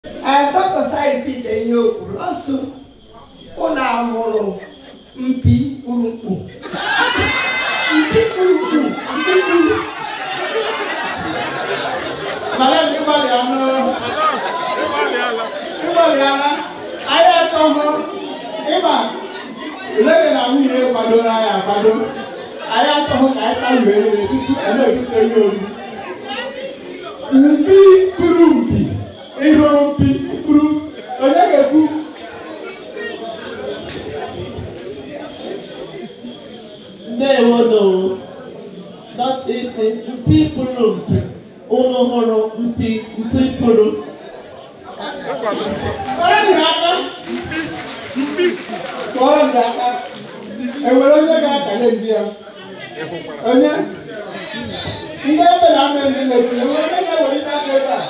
Dr. Sai repeat ihe o kwuru. Ọ sị ụnụ ahụrụ mpi kpuru mkpu. Mpi kpuru mkpu, mpi kpuru. Madam, ịgbalịanụ. Ịgbalịana. Anyị achọghị ịma lede na nwunye kwadoro anyị akwado. Anyị achọghị ka anyị taruo ere tutu a na-ebute ihe oriri. Mpi kpuru mpi. Ị hụrụ mpi kpuru? Onye ga-ekwu? Ndewo. Dọkịta isi mpi kpuru mpi. Unu hụrụ mpi mpi kpuru. Kpọrọ m aka. Kpọrọ m aka. Enwere onye ga-akanye ya? Onye? Ndị ebe na ama ndị na-ekwu, enwere onye ga-ewelite aka ebe a?